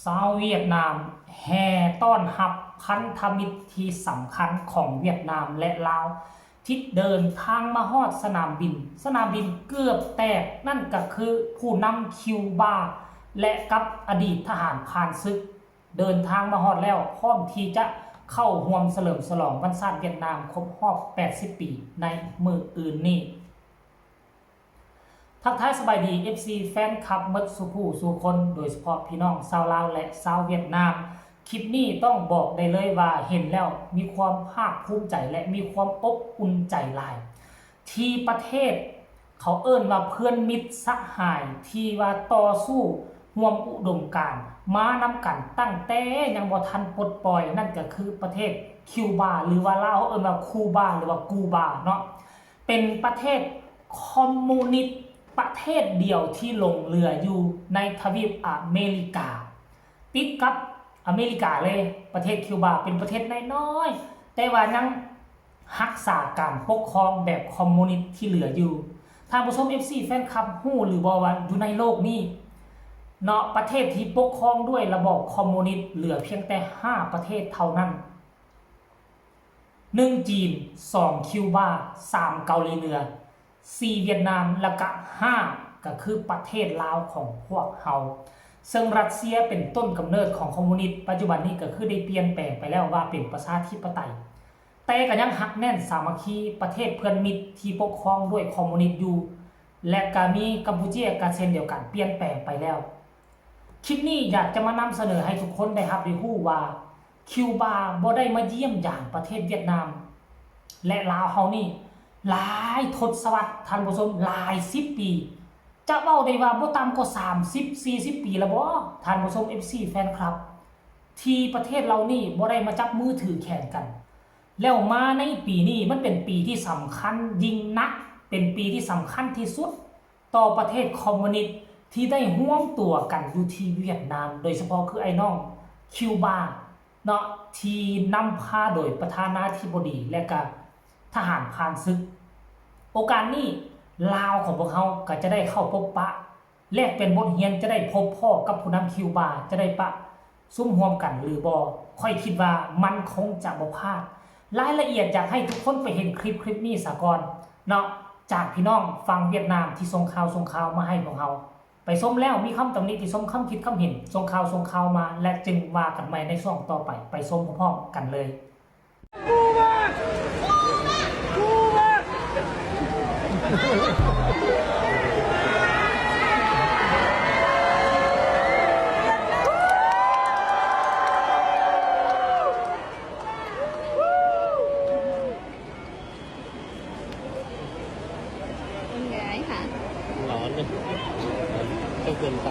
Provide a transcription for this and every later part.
ຊາວຫວຽດນາມແຫ່ຕ້ອນຮັບພັນທະມິດທີ່ສຳຄັນຂອງຫວຽດນາມ ແລະ ລາວ ທີ່ເດີນທາງມາຮອດສະໜາມບິນ, ສະໜາມບິນເກືອບແຕກ, ນັ້ນກໍຄືຜູ້ນຳຄິວບາ ແລະ ກັບອະດີດທະຫານຜ່ານສຶກ ເດີນທາງມາຮອດແລ້ວ, ພ້ອມທີ່ຈະເຂົ້າຮ່ວມສະເຫຼີມສະຫຼອງວັນຊາດຫວຽດນາມຄົບຮອບແປດສິບປີໃນມື້ອື່ນນີ້. ທັກທາຍສະບາຍດີ ເອັຟຊີ ແຟນຄລັບໝົດສູ່ຜູ້ສູ່ຄົນ, ໂດຍສະເພາະພີ່ນ້ອງຊາວລາວ ແລະ ຊາວຫວຽດນາມ. ຄລິບນີ້ຕ້ອງບອກໄດ້ເລີຍວ່າເຫັນແລ້ວມີຄວາມພາກພູມໃຈ ແລະ ມີຄວາມອົບອຸ່ນໃຈຫຼາຍ ທີ່ປະເທດ ເຂົາເອີ້ນວ່າເພື່ອນມິດສະຫາຍທີ່ວ່າຕໍ່ສູ້ຮ່ວມອຸດົມການມານຳກັນຕັ້ງແຕ່ຍັງບໍ່ທັນປົດປ່ອຍ, ນັ້ນກໍຄືປະເທດຄິວບາ ຫຼືວ່າລາວເຮົາເອີ້ນວ່າຄູບາ ຫຼືວ່າກູບາເນາະ, ເປັນປະເທດຄອມມູນິດປະເທດດຽວທີ່ຫຼົງເຫຼືອຢູ່ໃນທະວີບອາເມລິກາ. ຕິດກັບອາເມລິກາເລີຍ. ປະເທດຄິວບາເປັນປະເທດນ້ອຍໆ ແຕ່ວ່າຍັງຮັກສາການປົກຄອງແບບຄອມມູນິດທີ່ເຫຼືອຢູ່. ທ່ານຜູ້ຊົມ ເອັຟຊີ ແຟນຄລັບ ຮູ້ຫຼືບໍ່ວ່າຢູ່ໃນໂລກນີ້ເນາະ, ປະເທດທີ່ປົກຄອງດ້ວຍລະບອບຄອມມູນິດເຫຼືອພຽງແຕ່ຫ້າປະເທດເທົ່ານັ້ນ. ໜຶ່ງ ຈີນ, ສອງ ຄິວບາ, ສາມ ເກົາຫຼີເໜືອ, ສີ່ ຫວຽດນາມ ແລະກະ ຫ້າ ກໍຄືປະເທດລາວຂອງພວກເຮົາ. ເຊິ່ງຣັດເຊຍເປັນຕົ້ນກຳເນີດຂອງຄອມມູນິດ, ປັດຈຸບັນນີ້ກໍຄືໄດ້ປ່ຽນແປງໄປແລ້ວວ່າເປັນປະຊາທິປະໄຕ, ແຕ່ກໍຍັງຮັກແໜ້ນສາມັກຄີປະເທດເພື່ອນມິດທີ່ປົກຄອງດ້ວຍຄອມມູນິດຢູ່ ແລະກະມີກຳປູເຈຍກໍເຊັ່ນດຽວກັນ, ປ່ຽນແປງໄປແລ້ວ. ຄລິບນີ້ຢາກຈະມານຳສະເໜີໃຫ້ທຸກຄົນໄດ້ຮັບໄດ້ຮູ້ວ່າ ຄິວບາບໍ່ໄດ້ມາຢ້ຽມຢາມປະເທດຫວຽດນາມ ແລະ ລາວເຮົານີ້ຫຼາຍທົດສະວັດ, ທ່ານຜູ້ຊົມ, ຫຼາຍສິບປີ, ຈະເວົ້າໄດ້ວ່າບໍ່ຕ່ຳກວ່າສາມສິບ ສີ່ສິບປີແລ້ວບໍ ທ່ານຜູ້ຊົມ ເອັຟຊີ ແຟນຄລັບ, ທີ່ປະເທດເຫຼົ່ານີ້ບໍ່ໄດ້ມາຈັບມືຖືແຂນກັນ. ແລ້ວມາໃນປີນີ້ ມັນເປັນປີທີ່ສຳຄັນຍິ່ງນັກ, ເປັນປີທີ່ສຳຄັນທີ່ສຸດ ຕໍ່ປະເທດຄອມມູນິດທີ່ໄດ້ຮວມຕົວກັນຢູ່ທີ່ຫວຽດນາມ, ໂດຍສະເພາະຄືໄອ້ນ້ອງຄິວບາເນາະ ທີ່ນຳພາໂດຍປະທານາທິບໍດີ ແລະກະທະຫານຜ່ານສຶກ. ໂອກາດນີ້ ລາວຂອງພວກເຮົາກໍຈະໄດ້ເຂົ້າພົບປະ ແລກປ່ຽນບົດຮຽນ, ຈະໄດ້ພົບພໍ້ກັບຜູ້ນຳຄິວບາ, ຈະໄດ້ປະຊຸມຮ່ວມກັນຫຼືບໍ່? ຂ້ອຍຄິດວ່າມັນຄົງຈະບໍ່ພາດ. ລາຍລະອຽດຢາກໃຫ້ທຸກຄົນໄປເຫັນຄລິບ ຄລິບນີ້ສາກ່ອນເນາະ, ຈາກພີ່ນ້ອງຝັ່ງຫວຽດນາມທີ່ສົ່ງຂ່າວ ສົ່ງຂ່າວມາໃຫ້ພວກເຮົາ. ໄປຊົມແລ້ວມີຄຳຕຳໜິຕິຊົມ, ຄຳຄິດຄຳເຫັນ, ສົ່ງຂ່າວ ສົ່ງຂ່າວມາ ແລະ ຈຶ່ງວ່າກັນໃໝ່ໃນຊ່ວງຕໍ່ໄປ. ໄປຊົມພ້ອມໆກັນເລີຍ. เป็นไงคะ? ร้อนนะ ร้อนจนเกินไป.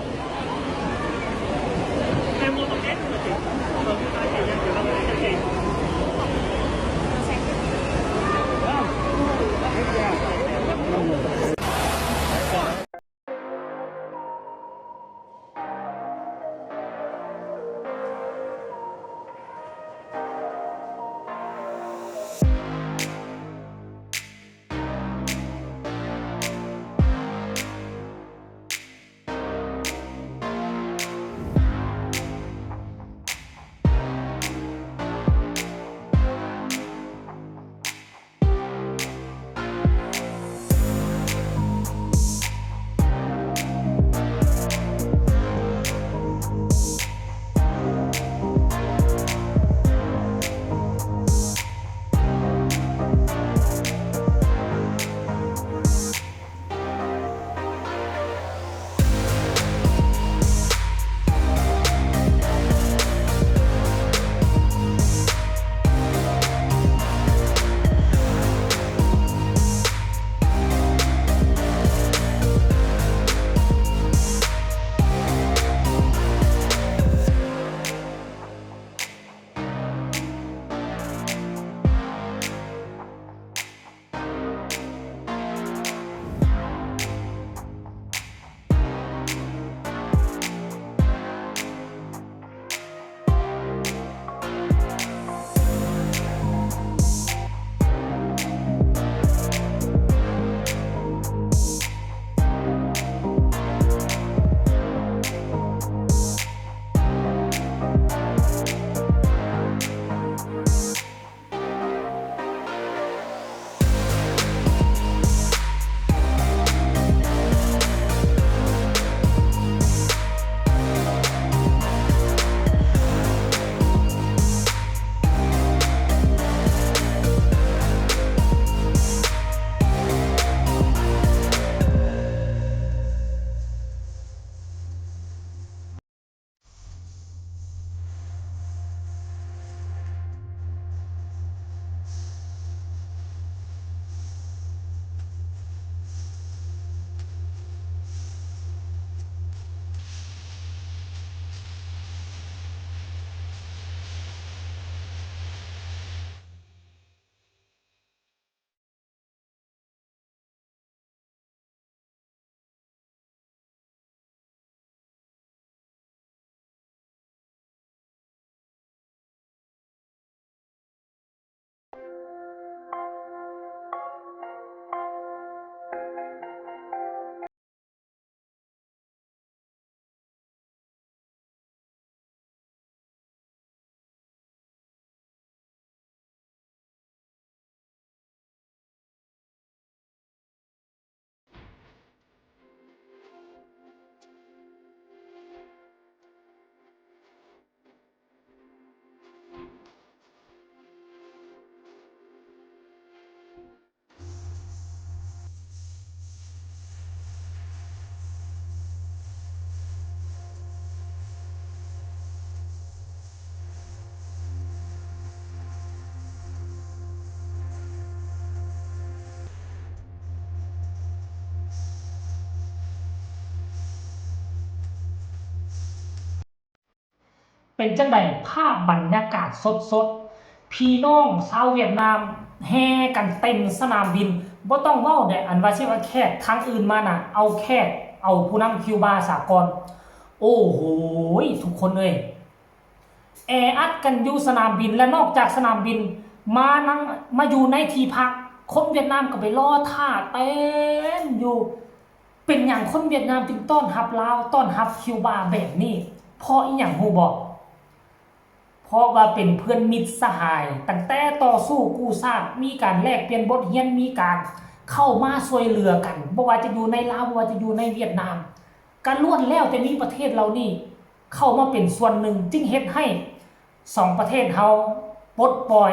ເປັນຈັ່ງໃດ ພາບບັນຍາກາດສົດໆ ພີ່ນ້ອງຊາວຫວຽດນາມແຫ່ກັນເຕັມສະໜາມບິນ. ບໍ່ຕ້ອງເວົ້າເດ້ ອັນວ່າຊິວ່າແຂກທາງອື່ນມານະ ເອົາແຂກ ເອົາຜູ້ນຳຄິວບາສາກອນ. ໂອ້ໂຫ ທຸກຄົນເອີຍ ແອອັດກັນຢູ່ສະໜາມບິນ ແລະ ນອກຈາກສະໜາມບິນ ມານັ່ງ ມາຢູ່ໃນທີ່ພັກ ຄົນຫວຽດນາມກໍໄປລໍຖ້າເຕັມຢູ່. ເປັນຫຍັງຄົນຫວຽດນາມຈຶ່ງຕ້ອນຮັບລາວ ຕ້ອນຮັບຄິວບາແບບນີ້? ເພາະອີ່ຫຍັງຮູ້ບໍ່? ເພາະວ່າເປັນເພື່ອນມິດສະຫາຍ ຕັ້ງແຕ່ຕໍ່ສູ້ກູ້ຊາດ ມີການແລກປ່ຽນບົດຮຽນ ມີການເຂົ້າມາຊ່ວຍເຫຼືອກັນ ບໍ່ວ່າຈະຢູ່ໃນລາວ ບໍ່ວ່າຈະຢູ່ໃນຫວຽດນາມ ກະລ້ວນແລ້ວແຕ່ມີປະເທດເຫຼົ່ານີ້ເຂົ້າມາເປັນສ່ວນໜຶ່ງ ຈຶ່ງເຮັດໃຫ້ສອງປະເທດເຮົາປົດປ່ອຍ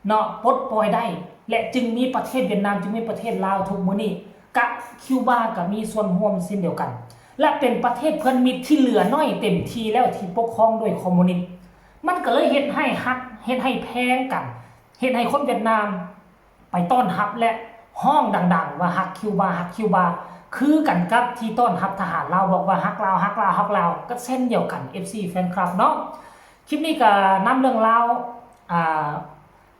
ເນາະ ປົດປ່ອຍໄດ້ ແລະ ຈຶ່ງມີປະເທດຫວຽດນາມ ຈຶ່ງມີປະເທດລາວທຸກມື້ນີ້ ກະຄິວບາກະມີສ່ວນຮ່ວມເຊັ່ນດຽວກັນ ແລະ ເປັນປະເທດເພື່ອນມິດທີ່ເຫຼືອໜ້ອຍເຕັມທີ່ແລ້ວ ທີ່ປົກຄອງໂດຍຄອມມູນິດ. ມັນກະເລີຍເຮັດໃຫ້ຮັກ ເຮັດໃຫ້ແພງກັນ ເຮັດໃຫ້ຄົນຫວຽດນາມໄປຕ້ອນຮັບ ແລະ ຮ້ອງດັງໆວ່າຮັກຄິວບາ ຮັກຄິວບາ ຄືກັນກັບທີ່ຕ້ອນຮັບທະຫານລາວ ບອກວ່າຮັກລາວ ຮັກລາວ ຮັກລາວ ກະເຊັ່ນດຽວກັນ ເອັຟຊີ ແຟນຄລັບເນາະ. ຄລິບນີ້ກະນຳເລື່ອງລາວ ອ່າ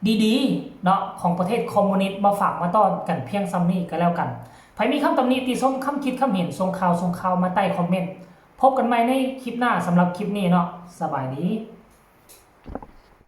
ດີໆ ເນາະ ຂອງປະເທດຄອມມູນິດມາຝາກມາຕ້ອນກັນພຽງສ່ຳນີ້ກະແລ້ວກັນ. ໃຜມີຄຳຕຳໜິຕິຊົມ ຄຳຄິດຄຳເຫັນ ສົ່ງຂ່າວ ສົ່ງຂ່າວມາໃຕ້ຄອມເມັນ. ພົບກັນໃໝ່ໃນຄລິບໜ້າ ສຳລັບຄລິບນີ້ເນາະ ສະບາຍດີ.